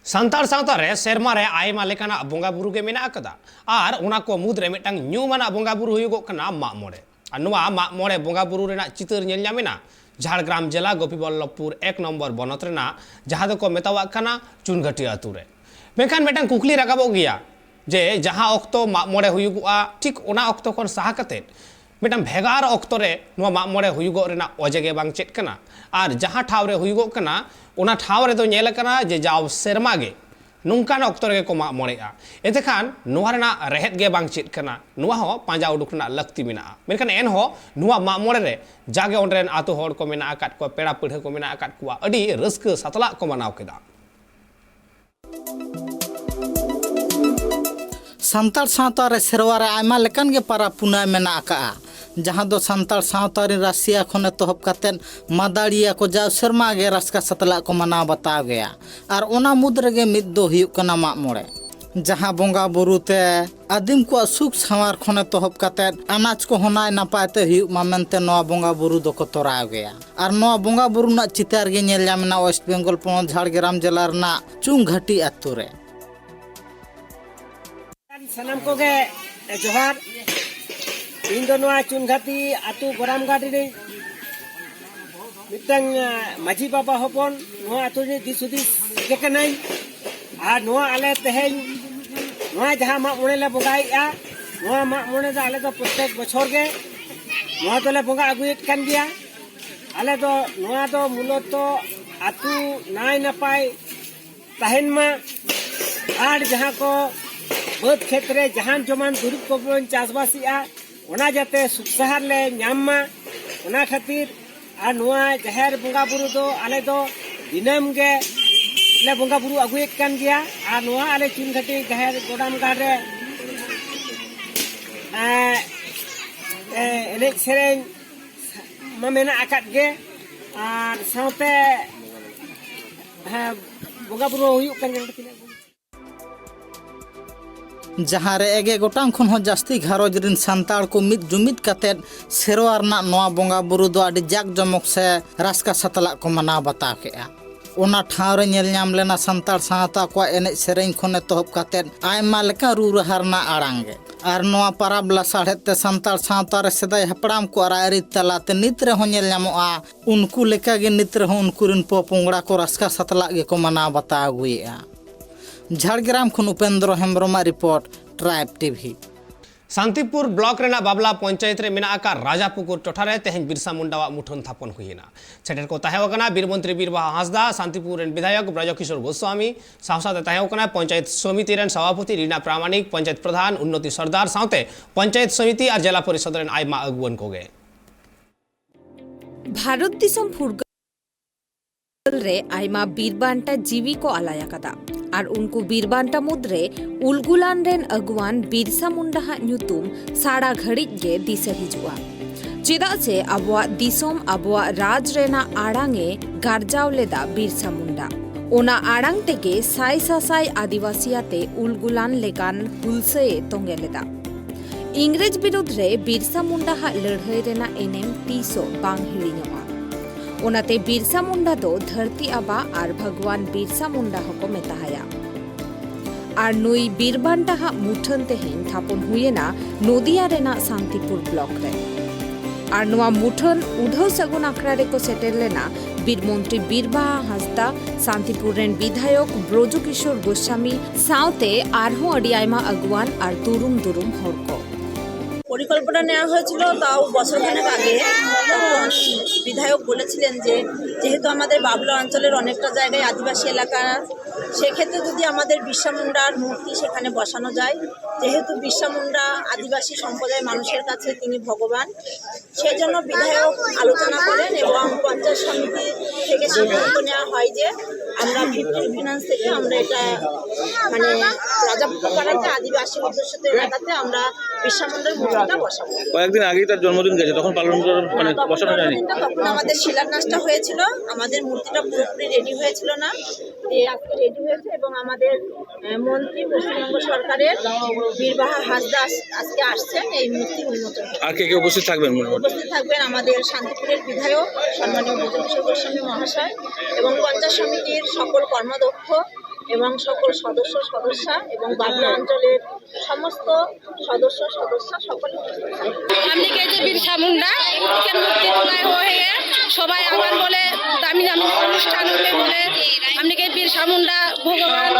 ᱥᱟᱱᱛᱟᱲ ᱥᱟᱶᱛᱟ ᱨᱮ ᱥᱮᱨᱢᱟ ᱨᱮ ᱟᱭᱢᱟ ᱞᱮᱠᱟᱱᱟᱜ ᱵᱚᱸᱜᱟ ᱵᱩᱨᱩ ᱜᱮ ᱢᱮᱱᱟᱜ ᱟᱠᱟᱫᱟ᱾ ᱟᱨ ᱚᱱᱟ ᱠᱚ ᱢᱩᱫᱽᱨᱮ ᱢᱤᱫᱴᱟᱝ ᱧᱩᱢᱟᱱᱟᱜ ᱵᱚᱸᱜᱟ ᱵᱩᱨᱩ ᱦᱩᱭᱩᱜᱚᱜ ᱠᱟᱱᱟ ᱢᱟᱜ ᱢᱚᱬᱮ᱾ ᱟᱨ ᱱᱚᱣᱟ ᱢᱟᱜ ᱢᱚᱬᱮ ᱵᱚᱸᱜᱟ ᱵᱩᱨᱩ ᱨᱮᱱᱟᱜ ᱪᱤᱛᱟᱹᱨ ᱧᱮᱞ ᱧᱟᱢ ᱮᱱᱟ ᱡᱷᱟᱲᱜᱨᱟᱢ ᱡᱮᱞᱟ ᱜᱳᱯᱤᱵᱚᱞᱞᱚᱵᱷᱯᱩᱨ ᱮᱠ ᱱᱚᱢᱵᱚᱨ ᱵᱚᱱᱚᱛ ᱨᱮᱱᱟᱜ ᱡᱟᱦᱟᱸ ᱫᱚᱠᱚ ᱢᱮᱛᱟᱣᱟᱜ ᱠᱟᱱᱟ ᱪᱩᱱᱜᱷᱟᱹᱴᱤ ᱟᱹᱛᱩ ᱨᱮ᱾ ᱢᱮᱱᱠᱷᱟᱱ ᱢᱤᱫᱴᱟᱝ ᱠᱩᱠᱞᱤ ᱨᱟᱠᱟᱵᱚᱜ ᱜᱮᱭᱟ ᱡᱮ ᱡᱟᱦᱟᱸ ᱚᱠᱛᱚ ᱢᱟᱜ ᱢᱚᱬᱮ ᱦᱩᱭᱩᱜᱚᱜᱼᱟ, ᱴᱷᱤᱠ ᱚᱱᱟ ᱚᱠᱛᱚ ᱠᱷᱚᱱ ᱥᱟᱦᱟ ᱠᱟᱛᱮᱫ ᱢᱤᱫᱴᱟᱝ ᱵᱷᱮᱜᱟᱨ ᱚᱠᱛᱚ ᱨᱮ ᱱᱚᱣᱟ ᱢᱟᱜ ᱢᱚᱬᱮ ᱦᱩᱭᱩᱜᱚᱜ ᱨᱮᱱᱟᱜ ᱚᱡᱮ ᱜᱮ ᱵᱟᱝ ᱪᱮᱫ ᱠᱟᱱᱟ, ᱟᱨ ᱡᱟᱦᱟᱸ ᱴᱷᱟᱶ ᱨᱮ ᱦᱩᱭᱩᱜᱚᱜ ᱠᱟᱱᱟ, ᱚᱱᱟ ᱴᱷᱟᱶ ᱨᱮᱫᱚ ᱧᱮᱞ ᱟᱠᱟᱱᱟ ᱡᱮ ᱡᱟᱣ ᱥᱮᱨᱢᱟ ᱜᱮ ᱱᱚᱝᱠᱟᱱ ᱚᱠᱛᱚ ᱨᱮᱜᱮ ᱠᱚ ᱢᱟᱜ ᱢᱚᱬᱮᱜᱼᱟ᱾ ᱮᱱᱛᱮᱠᱷᱟᱱ ᱱᱚᱣᱟ ᱨᱮᱱᱟᱜ ᱨᱮᱦᱮᱫ ᱜᱮ ᱵᱟᱝ ᱪᱮᱫ ᱠᱟᱱᱟ, ᱱᱚᱣᱟ ᱦᱚᱸ ᱯᱟᱸᱡᱟ ᱩᱰᱩᱠ ᱨᱮᱱᱟᱜ ᱞᱟᱹᱠᱛᱤ ᱢᱮᱱᱟᱜᱼᱟ᱾ ᱢᱮᱱᱠᱷᱟᱱ ᱮᱱᱦᱚᱸ ᱱᱚᱣᱟ ᱢᱟᱜ ᱢᱚᱬᱮ ᱨᱮ ᱡᱟᱜᱮ ᱚᱸᱰᱮ ᱨᱮᱱ ᱟᱛᱳ ᱦᱚᱲ ᱠᱚ ᱢᱮᱱᱟᱜ ᱟᱠᱟᱫ ᱠᱚᱣᱟ, ᱯᱮᱲᱟ ᱯᱟᱹᱲᱦᱟᱹ ᱠᱚ ᱢᱮᱱᱟᱜ ᱟᱠᱟᱫ ᱠᱚᱣᱟ, ᱟᱹᱰᱤ ᱨᱟᱹᱥᱠᱟᱹ ᱥᱟᱛᱞᱟᱜ ᱠᱚ ᱢᱟᱱᱟᱣ ᱠᱮᱫᱟ᱾ ᱥᱟᱱᱛᱟᱲ ᱥᱟᱶᱛᱟ ᱨᱮ ᱥᱮᱨᱣᱟ ᱨᱮ ᱟᱭᱢᱟ ᱞᱮᱠᱟᱱ ᱜᱮ ᱯᱟᱨᱟᱵᱽ ᱯᱩᱱᱟᱹᱭ ᱢᱮᱱᱟᱜ ᱟᱠᱟᱜᱼᱟ, ᱡᱟᱦᱟᱸ ᱫᱚ ᱥᱟᱱᱛᱟᱲ ᱥᱟᱶᱛᱟ ᱨᱮ ᱨᱟᱹᱥᱤᱭᱟ ᱠᱷᱚᱱ ᱮᱛᱚᱦᱚᱵ ᱠᱟᱛᱮᱫ ᱢᱟᱫᱟᱲᱤᱭᱟ ᱠᱚ ᱡᱟᱣ ᱥᱮᱨᱢᱟ ᱜᱮ ᱨᱟᱥᱠᱟ ᱥᱟᱛᱞᱟᱜ ᱠᱚ ᱢᱟᱱᱟᱣ ᱵᱟᱛᱟᱣ ᱜᱮᱭᱟ᱾ ᱟᱨ ᱚᱱᱟ ᱢᱩᱫᱽ ᱨᱮᱜᱮ ᱢᱤᱫ ᱫᱚ ᱦᱩᱭᱩᱜ ᱠᱟᱱᱟ ᱢᱟᱜ ᱢᱚᱬᱮ, ᱡᱟᱦᱟᱸ ᱵᱚᱸᱜᱟ ᱵᱩᱨᱩ ᱛᱮ ᱟᱹᱫᱤᱢ ᱠᱚᱣᱟᱜ ᱥᱩᱠ ᱥᱟᱶᱟᱨ ᱠᱷᱚᱱ ᱮᱛᱚᱦᱚᱵ ᱠᱟᱛᱮᱫ ᱟᱱᱟᱡᱽ ᱠᱚ ᱦᱚᱸ ᱱᱟᱭ ᱱᱟᱯᱟᱭ ᱛᱮ ᱦᱩᱭᱩᱜ ᱢᱟ ᱢᱮᱱᱛᱮ ᱱᱚᱣᱟ ᱵᱚᱸᱜᱟ ᱵᱩᱨᱩ ᱫᱚᱠᱚ ᱛᱚᱨᱟᱣ ᱜᱮᱭᱟ᱾ ᱟᱨ ᱱᱚᱣᱟ ᱵᱚᱸᱜᱟ ᱵᱩᱨᱩ ᱨᱮᱱᱟᱜ ᱪᱤᱛᱟᱹᱨ ᱜᱮ ᱧᱮᱞ ᱧᱟᱢ ᱮᱱᱟ ᱳᱭᱮᱥᱴ ᱵᱮᱝᱜᱚᱞ ᱯᱚᱱᱚᱛ ᱡᱷᱟᱲᱜᱨᱟᱢ ᱡᱮᱞᱟ ᱨᱮᱱᱟᱜ ᱪᱩᱝᱜᱷᱟᱴᱤ ᱟᱛᱳ ᱨᱮ᱾ ᱥᱟᱱᱟᱢ ᱠᱚᱜᱮ ᱡᱚᱦᱟᱨ᱾ ᱤᱧ ᱫᱚ ᱱᱚᱣᱟ ᱪᱩᱱᱜᱷᱟᱴᱤ ᱟᱹᱛᱩ ᱜᱚᱨᱟᱢᱜᱟᱲ ᱨᱤᱱᱤᱡ ᱢᱤᱫᱴᱟᱝ ᱢᱟᱹᱡᱷᱤ ᱵᱟᱵᱟ ᱦᱚᱯᱚᱱ, ᱱᱚᱣᱟ ᱟᱹᱛᱩ ᱨᱤᱱᱤᱡ ᱫᱤᱥ ᱦᱩᱫᱤᱥ ᱜᱮ ᱠᱟᱹᱱᱟᱹᱧ᱾ ᱟᱨ ᱱᱚᱣᱟ ᱟᱞᱮ ᱛᱮᱦᱮᱧ ᱱᱚᱣᱟ ᱡᱟᱦᱟᱸ ᱢᱟᱜ ᱢᱚᱬᱮ ᱞᱮ ᱵᱚᱸᱜᱟᱭᱮᱫᱼᱟ, ᱱᱚᱣᱟ ᱢᱟᱜ ᱢᱚᱬᱮ ᱫᱚ ᱟᱞᱮ ᱫᱚ ᱯᱨᱚᱛᱮᱠ ᱵᱚᱪᱷᱚᱨ ᱜᱮ ᱱᱚᱣᱟ ᱫᱚᱞᱮ ᱵᱚᱸᱜᱟ ᱟᱹᱜᱩᱭᱮᱫ ᱠᱟᱱ ᱜᱮᱭᱟ᱾ ᱟᱞᱮ ᱫᱚ ᱱᱚᱣᱟ ᱫᱚ ᱢᱩᱞᱚᱛᱚ ᱟᱹᱛᱩ ᱱᱟᱭ ᱱᱟᱯᱟᱭ ᱛᱟᱦᱮᱱ ᱢᱟ᱾ ᱟᱨ ᱡᱟᱦᱟᱸ ᱠᱚ ᱵᱟᱹᱫᱽ ᱠᱷᱮᱛ ᱨᱮ ᱡᱟᱦᱟᱱ ᱡᱚᱢᱟᱱ ᱫᱩᱨᱤᱵᱽ ᱠᱚᱵᱚᱱ ᱪᱟᱥᱵᱟᱥᱮᱜᱼᱟ, ᱚᱱᱟ ᱡᱟᱛᱮ ᱥᱩᱠ ᱥᱟᱦᱟᱨ ᱞᱮ ᱧᱟᱢ ᱢᱟ, ᱚᱱᱟ ᱠᱷᱟᱹᱛᱤᱨ᱾ ᱟᱨ ᱱᱚᱣᱟ ᱡᱟᱦᱮᱨ ᱵᱚᱸᱜᱟ ᱵᱩᱨᱩ ᱫᱚ ᱟᱞᱮ ᱫᱚ ᱫᱤᱱᱟᱹᱢ ᱜᱮ ᱞᱮ ᱵᱚᱸᱜᱟ ᱵᱩᱨᱩ ᱟᱹᱜᱩᱭᱮᱫ ᱠᱟᱱ ᱜᱮᱭᱟ᱾ ᱟᱨ ᱱᱚᱣᱟ ᱟᱞᱮ ᱪᱩᱱᱜᱷᱟᱹᱴᱤ ᱡᱟᱦᱮᱨ ᱜᱚᱰᱟᱢ ᱜᱟᱲ ᱨᱮ ᱮᱸ, ᱮᱸ, ᱮᱱᱮᱡ ᱥᱮᱨᱮᱧ ᱢᱟ ᱢᱮᱱᱟᱜ ᱟᱠᱟᱫ ᱜᱮ, ᱟᱨ ᱥᱟᱶᱛᱮ ᱦᱮᱸ, ᱵᱚᱸᱜᱟ ᱵᱩᱨᱩ ᱦᱩᱭᱩᱜ ᱠᱟᱱ ᱜᱮᱭᱟ᱾ ᱛᱤᱱᱟᱹᱜ ᱡᱟᱦᱟᱸ ᱨᱮ ᱮᱜᱮ ᱜᱚᱴᱟᱝ ᱠᱷᱚᱱ ᱦᱚᱸ ᱡᱟᱹᱥᱛᱤ ᱜᱷᱟᱨᱚᱸᱡᱽ ᱨᱤᱱ ᱥᱟᱱᱛᱟᱲ ᱠᱚ ᱢᱤᱫ ᱡᱩᱢᱤᱫ ᱠᱟᱛᱮᱫ ᱥᱮᱨᱣᱟ ᱨᱮᱱᱟᱜ ᱱᱚᱣᱟ ᱵᱚᱸᱜᱟ ᱵᱩᱨᱩ ᱫᱚ ᱟᱹᱰᱤ ᱡᱟᱠ ᱡᱚᱢᱚᱠ ᱥᱮ ᱨᱟᱹᱥᱠᱟᱹ ᱥᱟᱛᱞᱟᱜ ᱠᱚ ᱢᱟᱱᱟᱣ ᱵᱟᱛᱟᱣ ᱠᱮᱫᱼᱟ᱾ ᱚᱱᱟ ᱴᱷᱟᱶ ᱨᱮ ᱧᱮᱞ ᱧᱟᱢ ᱞᱮᱱᱟ ᱥᱟᱱᱛᱟᱲ ᱥᱟᱶᱛᱟ ᱠᱚᱣᱟᱜ ᱮᱱᱮᱡ ᱥᱮᱨᱮᱧ ᱠᱷᱚᱱ ᱮᱛᱚᱦᱚᱵ ᱠᱟᱛᱮᱫ ᱟᱭᱢᱟ ᱞᱮᱠᱟᱱ ᱨᱩ ᱨᱟᱦᱟ ᱨᱮᱱᱟᱜ ᱟᱲᱟᱝ ᱜᱮ᱾ ᱟᱨ ᱱᱚᱣᱟ ᱯᱟᱨᱟᱵᱽ ᱞᱟᱥᱟᱲᱦᱮᱫ ᱛᱮ ᱥᱟᱱᱛᱟᱲ ᱥᱟᱶᱛᱟ ᱨᱮ ᱥᱮᱫᱟᱭ ᱦᱟᱯᱲᱟᱢ ᱠᱚᱣᱟᱜ ᱨᱟᱭᱨᱤᱛ ᱛᱟᱞᱟᱛᱮ ᱱᱤᱛ ᱨᱮᱦᱚᱸ ᱧᱮᱞ ᱧᱟᱢᱚᱜᱼᱟ, ᱩᱱᱠᱩ ᱞᱮᱠᱟᱜᱮ ᱱᱤᱛ ᱨᱮᱦᱚᱸ ᱩᱱᱠᱩ ᱨᱤᱱ ᱯᱚᱯᱚᱝᱲᱟ ᱠᱚ ᱨᱟᱹᱥᱠᱟᱹ ᱥᱟᱛᱞᱟᱜ ᱜᱮᱠᱚ ᱢᱟᱱᱟᱣ ᱵᱟᱛᱟᱣ ᱟᱹᱜᱩᱭᱮᱫᱼᱟ᱾ ᱡᱷᱟᱲᱜᱨᱟᱢ ᱠᱷᱚᱱ ᱩᱯᱮᱱᱫᱨᱚ ᱦᱮᱢᱵᱨᱚᱢᱟᱜ report, tribe TV. Santipur block ᱨᱮᱱᱟᱜ ᱵᱟᱵᱞᱟ ᱯᱚᱧᱪᱟᱭᱮᱛ ᱨᱮ ᱢᱮᱱᱟᱜ ᱟᱠᱟᱫ ᱨᱟᱡᱟᱯᱩᱠᱩᱨ ᱴᱚᱴᱷᱟ ᱨᱮ ᱛᱮᱦᱮᱧ ᱵᱤᱨᱥᱟ ᱢᱩᱱᱰᱟᱣᱟᱜ ᱢᱩᱴᱷᱟᱹᱱ ᱛᱷᱟᱯᱚᱱ ᱦᱩᱭᱮᱱᱟ᱾ ᱥᱮᱴᱮᱨ ᱠᱚ ᱛᱟᱦᱮᱸ ᱠᱟᱱᱟ ᱵᱤᱨ ᱢᱚᱱᱛᱨᱤ ᱵᱤᱨ ᱵᱟᱦᱟ ᱦᱟᱸᱥᱫᱟ, ᱥᱟᱱᱛᱤᱯᱩᱨ ᱨᱮᱱ ᱵᱤᱫᱷᱟᱭᱚᱠ ᱵᱨᱚᱡᱚ ᱠᱤᱥᱳᱨ ᱜᱳᱥᱣᱟᱢᱤ, ᱥᱟᱶ ᱥᱟᱶᱛᱮ ᱛᱟᱦᱮᱸ ᱠᱟᱱᱟ ᱯᱚᱧᱪᱟᱭᱮᱛ ᱥᱚᱢᱤᱛᱤ ᱨᱮᱱ ᱥᱚᱵᱷᱟᱯᱚᱛᱤ ᱨᱤᱱᱟ ᱯᱨᱟᱢᱟᱱᱤᱠ, ᱯᱚᱧᱪᱟᱭᱮᱛ ᱯᱨᱚᱫᱷᱟᱱ ᱩᱱᱱᱚᱛᱤ ᱥᱚᱨᱫᱟᱨ ᱥᱟᱶᱛᱮ ᱯᱚᱧᱪᱟᱭᱮᱛ ᱥᱚᱢᱤᱛᱤ ᱟᱨ ᱡᱮᱞᱟ ᱯᱚᱨᱤᱥᱚᱫ ᱨᱮᱱ ᱟᱭᱢᱟ ᱟᱹᱜᱩᱣᱟᱹᱱ ᱠᱚᱜᱮ᱾ ᱵᱷᱟᱨᱚᱛ ᱫᱤᱥᱚᱢ ᱯᱷᱩᱨᱜᱟᱹᱞ ᱨᱮ ᱟᱭᱢᱟ ᱵᱤᱨ ᱵᱟᱱᱴᱟ ᱡᱤᱣᱤ ᱠᱚ ᱟᱞᱟᱭ ᱟᱠᱟᱫᱟ᱾ ᱟᱨ ᱩᱱᱠᱩ ᱵᱤᱨ ᱵᱟᱱᱴᱟ ᱢᱩᱫᱽᱨᱮ ᱩᱞᱜᱩᱞᱟᱱ ᱨᱮᱱ ᱟᱹᱜᱩᱣᱟᱱ ᱵᱤᱨᱥᱟ ᱢᱩᱱᱰᱟᱦᱟᱜ ᱧᱩᱛᱩᱢ ᱥᱟᱨᱟ ᱜᱷᱟᱹᱲᱤᱡ ᱜᱮ ᱫᱤᱥᱟᱹ ᱦᱤᱡᱩᱜᱼᱟ᱾ ᱪᱮᱫᱟᱜ ᱥᱮ ᱟᱵᱚᱣᱟᱜ ᱫᱤᱥᱚᱢ, ᱟᱵᱚᱣᱟᱜ ᱨᱟᱡᱽ ᱨᱮᱱᱟᱜ ᱟᱲᱟᱝ ᱮ ᱜᱟᱨᱡᱟᱣ ᱞᱮᱫᱟ ᱵᱤᱨᱥᱟ ᱢᱩᱱᱰᱟ᱾ ᱚᱱᱟ ᱟᱲᱟᱝ ᱛᱮᱜᱮ ᱥᱟᱭ ᱥᱟᱥᱟᱭ ᱟᱹᱫᱤᱵᱟᱹᱥᱤ ᱟᱛᱮ ᱩᱞᱜᱩᱞᱟᱱ ᱞᱮᱠᱟᱱ ᱦᱩᱞᱥᱟᱹᱭ ᱮ ᱛᱚᱸᱜᱮ ᱞᱮᱫᱟ᱾ ᱤᱝᱨᱮᱡᱽ ᱵᱤᱨᱩᱫᱽ ᱨᱮ ᱵᱤᱨᱥᱟ ᱢᱩᱱᱰᱟᱦᱟᱜ ᱞᱟᱹᱲᱦᱟᱹᱭ ᱨᱮᱱᱟᱜ ᱮᱱᱮᱢ ᱛᱤᱥ ᱦᱚᱸ ᱵᱟᱝ ᱦᱤᱲᱤᱧᱚᱜᱼᱟ᱾ ᱚᱱᱟᱛᱮ ᱵᱤᱨᱥᱟ ᱢᱩᱱᱰᱟ ᱫᱚ ᱫᱷᱟᱹᱨᱛᱤ ᱟᱵᱟ ᱟᱨ ᱵᱷᱟᱜᱽᱣᱟᱱ ᱵᱤᱨᱥᱟ ᱢᱩᱱᱰᱟ ᱦᱚᱸᱠᱚ ᱢᱮᱛᱟᱦᱟᱭᱟ᱾ ᱟᱨ ᱱᱩᱭ ᱵᱤᱨ ᱵᱟᱱᱴᱟᱦᱟᱜ ᱢᱩᱴᱷᱟᱹᱱ ᱛᱮᱦᱮᱧ ᱛᱷᱟᱯᱚᱱ ᱦᱩᱭᱮᱱᱟ ᱱᱚᱫᱤᱭᱟ ᱨᱮᱱᱟᱜ ᱥᱟᱱᱛᱤᱯᱩᱨ ᱵᱞᱚᱠ ᱨᱮ᱾ ᱟᱨ ᱱᱚᱣᱟ ᱢᱩᱴᱷᱟᱹᱱ ᱩᱰᱷᱟᱹᱣ ᱥᱟᱹᱜᱩᱱ ᱟᱠᱷᱲᱟ ᱨᱮᱠᱚ ᱥᱮᱴᱮᱨ ᱞᱮᱱᱟ ᱵᱤᱨ ᱢᱚᱱᱛᱨᱤ ᱵᱤᱨ ᱵᱟᱦᱟ ᱦᱟᱸᱥᱫᱟ, ᱥᱟᱱᱛᱤᱯᱩᱨ ᱨᱮᱱ ᱵᱤᱫᱷᱟᱭᱚᱠ ᱵᱨᱚᱡᱚ ᱠᱤᱥᱳᱨ ᱜᱳᱥᱟᱢᱤ ᱥᱟᱶᱛᱮ ᱟᱨᱦᱚᱸ ᱟᱹᱰᱤ ᱟᱭᱢᱟ ᱟᱹᱜᱩᱣᱟᱱ ᱟᱨ ᱫᱩᱨᱩᱢ ᱫᱩᱨᱩᱢ ᱦᱚᱲ ᱠᱚ᱾ পরিকল্পনা নেওয়া হয়েছিল তাও বছর খানেক আগে। তখন বিধায়ক বলেছিলেন যে যেহেতু আমাদের বাবলা অঞ্চলের অনেকটা জায়গায় আদিবাসী এলাকা, সেক্ষেত্রে যদি আমাদের বিরসা মুন্ডার মূর্তি সেখানে বসানো যায়, যেহেতু বিরসা মুন্ডা আদিবাসী সম্প্রদায়ের মানুষের কাছে তিনি ভগবান, সেজন্য বিধায়ক আলোচনা করেন এবং পঞ্চায়েত সমিতি থেকে সিদ্ধান্ত নেওয়া হয় যে আমরা ফিফটিন ফিনান্স থেকে আমরা এটা মানে রাজাপুকুর পাড়াতে আদিবাসী অধ্যুষিত এলাকাতে আমরা বিরসা মুন্ডার মূর্তিটা বসাবো। কয়েকদিন আগেই তার জন্মদিন গেছে, তখন পালন করা মানে হ্যাঁ, তখন বসানো যায়নি। জন্মদিনটা তখন আমাদের শিলান্যাসটা হয়েছিল, আমাদের মূর্তিটা পুরোপুরি রেডি হয়েছিল না, যে আজকে রেডি হয়েছে এবং আমাদের আহ, মন্ত্রী পশ্চিমবঙ্গ সরকারের বীরবাহা হাসদা আজ- আজকে আসছেন এই মূর্তি উন্মোচন করতে। আর কে কে উপস্থিত থাকবেন মোটামুটি? উপস্থিত থাকবেন আমাদের শান্তিপুরের বিধায়ক সম্মানীয় ব্রজকিশোর গোস্বামী মহাশয় এবং পঞ্চায়েত সমিতির সকল কর্মাধ্যক্ষ এবং সকল সদস্য সদস্যা এবং বাবলা অঞ্চলের সমস্ত সদস্য সদস্যা সকলে উপস্থিত থাকবেন। हमनी के जे बिरसा मुंडा के मूर्ति बनाए हुए हैं, সবাই আবার বলে দামি দামি অনুষ্ঠান হতে বলে हमनी के बिरसा मुंडा भगवान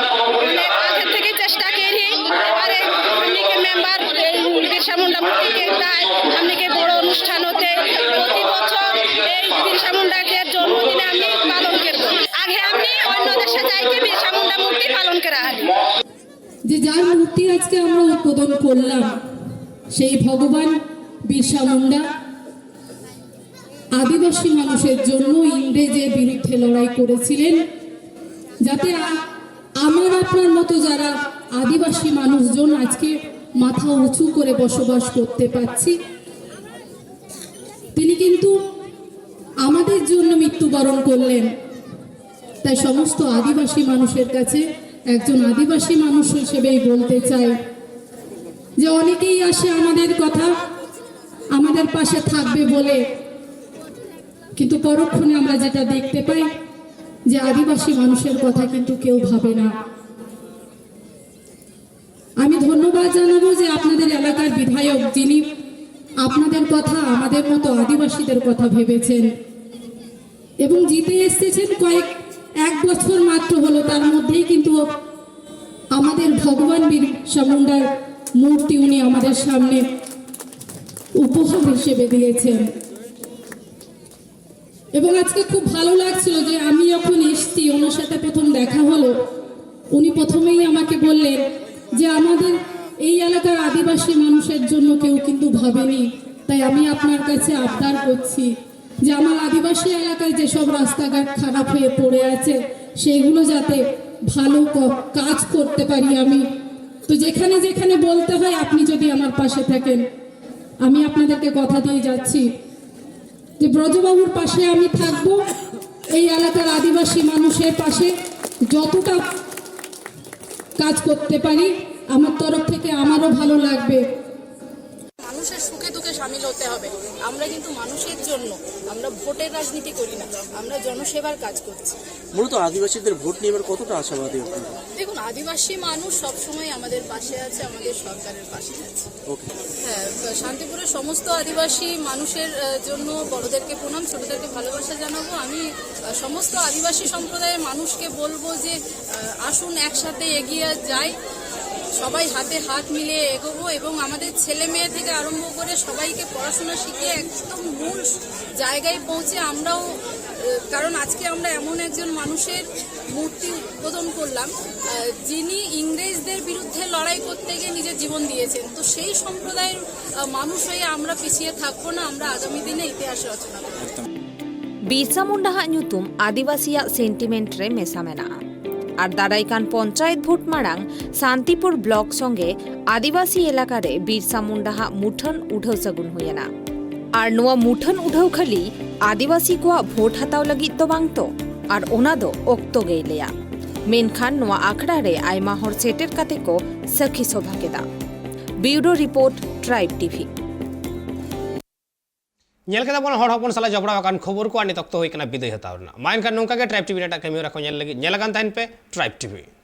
অনেক আগে থেকে চেষ্টা করি। এবারে हमनी के এবার এই বিরসা মুন্ডা মূর্তিকে তাই আপনি কি বড় অনুষ্ঠান হতে প্রতি বছর এই বিরসা মুন্ডাকে জন্মদিনে আমি পালন করব। আগে আমি অন্য দেশে যাইকে বিরসা মুন্ডা মূর্তি পালন করা হয়। যে যার মূর্তি আজকে আমরা উদ্বোধন করলাম, সেই ভগবান বিরসা মুন্ডা আদিবাসী মানুষের জন্য ইংরেজের বিরুদ্ধে লড়াই করেছিলেন, যাতে আ- আমার আপনার মতো যারা আদিবাসী মানুষজন আজকে মাথা উঁচু করে বসবাস করতে পারছি। তিনি কিন্তু আমাদের জন্য মৃত্যুবরণ করলেন। তাই সমস্ত আদিবাসী মানুষের কাছে একজন আদিবাসী মানুষ হিসেবেই বলতে চাই যে অনেকেই আসে আমাদের কথা, আমাদের পাশে থাকবে বলে, কিন্তু পরক্ষণে আমরা যেটা দেখতে পাই যে আদিবাসী মানুষের কথা কিন্তু কেউ ভাবে না। আমি ধন্যবাদ জানাবো যে আপনাদের এলাকার বিধায়ক, যিনি আপনাদের কথা, আমাদের মতো আদিবাসীদের কথা ভেবেছেন এবং জিতে এসেছেন। কয়েক এক বছর মাত্র হলো, তার মধ্যেই কিন্তু আমাদের ভগবান বিরসা মুন্ডার মূর্তি উনি আমাদের সামনে উপহার হিসেবে দিয়েছেন। এবং আজকে খুব ভালো লাগছিল যে আমি যখন এসছি, ওনার সাথে প্রথম দেখা হলো, উনি প্রথমেই আমাকে বললেন যে আমাদের এই এলাকার আদিবাসী মানুষের জন্য কেউ কিন্তু ভাবেনি। তাই আমি আপনার কাছে আবদার করছি যে আমার আদিবাসী এলাকায় যেসব রাস্তাঘাট খারাপ হয়ে পড়ে আছে, সেইগুলো যাতে ভালো ক- কাজ করতে পারি আমি। তো যেখানে যেখানে বলতে হয়, আপনি যদি আমার পাশে থাকেন, আমি আপনাদেরকে কথা দিয়ে যাচ্ছি যে ব্রজবাবুর পাশে আমি থাকব, এই এলাকার আদিবাসী মানুষের পাশে যতটা কাজ করতে পারি, আমার তরফ থেকে আমারও ভালো লাগবে। মানুষের সুখে দুঃখে সামিল হতে হবে। আমরা কিন্তু মানুষের জন্য, আমরা ভোটের রাজনীতি করি না, আমরা জনসেবার কাজ করছি। মূলত আদিবাসীদের ভোট নিয়ে এবার কতটা আশাবাদী আপনারা? দেখুন, আদিবাসী মানুষ সবসময় আমাদের পাশে আছে, আমাদের সরকারের পাশে আছে। ওকে। হ্যাঁ, তো শান্তিপুরের সমস্ত আদিবাসী মানুষের আহ, জন্য বড়দেরকে প্রণাম, ছোটদেরকে ভালোবাসা জানাবো। আমি আহ, সমস্ত আদিবাসী সম্প্রদায়ের মানুষকে বলবো যে আহ, আসুন, একসাথে এগিয়ে যাই। সবাই হাতে হাত মিলিয়ে এগোবো এবং আমাদের ছেলে মেয়ে থেকে আরম্ভ করে সবাইকে পড়াশোনা শিখিয়ে একদম মূল জায়গায় পৌঁছে আমরাও, আহ, কারণ আজকে আমরা এমন একজন মানুষের মূর্তি উদ্বোধন করলাম, আহ, যিনি ইংরেজদের বিরুদ্ধে লড়াই করতে গিয়ে নিজের জীবন দিয়েছেন। তো সেই সম্প্রদায়ের, আহ, মানুষ হয়ে আমরা পিছিয়ে থাকবো না, আমরা আগামী দিনে ইতিহাস রচনা করব। ᱵᱤᱨᱥᱟ ᱢᱩᱱᱰᱟᱣᱟᱜ ᱧᱩᱛᱩᱢ ᱟᱹᱫᱤᱵᱟᱹᱥᱤᱭᱟᱜ ᱥᱮᱱᱴᱤᱢᱮᱱᱴ ᱨᱮ ᱢᱮᱥᱟ ᱢᱮᱱᱟᱜᱼᱟ᱾ ᱟᱨ ᱫᱟᱨᱟᱭ ᱠᱟᱱ ᱯᱚᱧᱪᱟᱭᱮᱛ ᱵᱷᱳᱴ ᱢᱟᱲᱟᱝ ᱥᱟᱱᱛᱤᱯᱩᱨ ᱵᱞᱚᱠ ᱥᱚᱸᱜᱮ ᱟᱹᱫᱤᱵᱟᱹᱥᱤ ᱮᱞᱟᱠᱟ ᱨᱮ ᱵᱤᱨᱥᱟ ᱢᱩᱱᱰᱟᱣᱟᱜ ᱢᱩᱴᱷᱟᱹᱱ ᱩᱰᱷᱟᱹᱣ ᱥᱟᱹᱜᱩᱱ ᱦᱩᱭᱮᱱᱟ᱾ ᱟᱨ ᱱᱚᱣᱟ ᱢᱩᱴᱷᱟᱹᱱ ᱩᱰᱷᱟᱹᱣ ᱠᱷᱟᱹᱞᱤ ᱟᱹᱫᱤᱵᱟᱹᱥᱤ ᱠᱚᱣᱟᱜ ᱵᱷᱳᱴ ᱦᱟᱛᱟᱣ ᱞᱟᱹᱜᱤᱫ ᱫᱚ ᱵᱟᱝ ᱛᱚ, ᱟᱨ ᱚᱱᱟ ᱫᱚ ᱚᱠᱛᱚ ᱜᱮᱭ ᱞᱟᱹᱭᱟ᱾ ᱢᱮᱱᱠᱷᱟᱱ ᱱᱚᱣᱟ ᱟᱠᱷᱲᱟ ᱨᱮ ᱟᱭᱢᱟ ᱦᱚᱲ ᱥᱮᱴᱮᱨ ᱠᱟᱛᱮ ᱠᱚ ᱥᱟᱹᱠᱷᱤ ᱥᱚᱵᱷᱟ ᱠᱮᱫᱟ᱾ ᱵᱤᱭᱩᱨᱳ ᱨᱤᱯᱳᱨᱴ, ᱴᱨᱟᱭᱤᱵᱽ ᱴᱤᱵᱷᱤ᱾ ᱧᱮᱞ ᱠᱮᱫᱟ ᱵᱚᱱ ᱦᱚᱲ ᱦᱚᱯᱚᱱ ᱥᱟᱞᱟᱜ ᱡᱚᱯᱲᱟᱣ ᱟᱠᱟᱱ ᱠᱷᱚᱵᱚᱨ ᱠᱚ᱾ ᱟᱨ ᱱᱤᱛ ᱚᱠᱛᱚ ᱦᱩᱭ ᱠᱟᱱᱟ ᱵᱤᱫᱟᱹᱭ ᱦᱟᱛᱟᱣ ᱨᱮᱱᱟᱜ᱾ ᱢᱟ ᱮᱱᱠᱷᱟᱱ ᱱᱚᱝᱠᱟ ᱜᱮ ᱴᱨᱟᱭᱤᱵᱽ ᱴᱤᱵᱷᱤ ᱨᱮᱱᱟᱜ ᱮᱴᱟᱜ ᱠᱟᱹᱢᱤ ᱦᱚᱨᱟ ᱠᱚ ᱧᱮᱞ ᱞᱟᱹᱜᱤᱫ ᱧᱮᱞ ᱟᱠᱟᱱ ᱛᱟᱦᱮᱱ ᱯᱮ ᱴᱨᱟᱭᱤᱵᱽ ᱴᱤᱵᱷᱤ᱾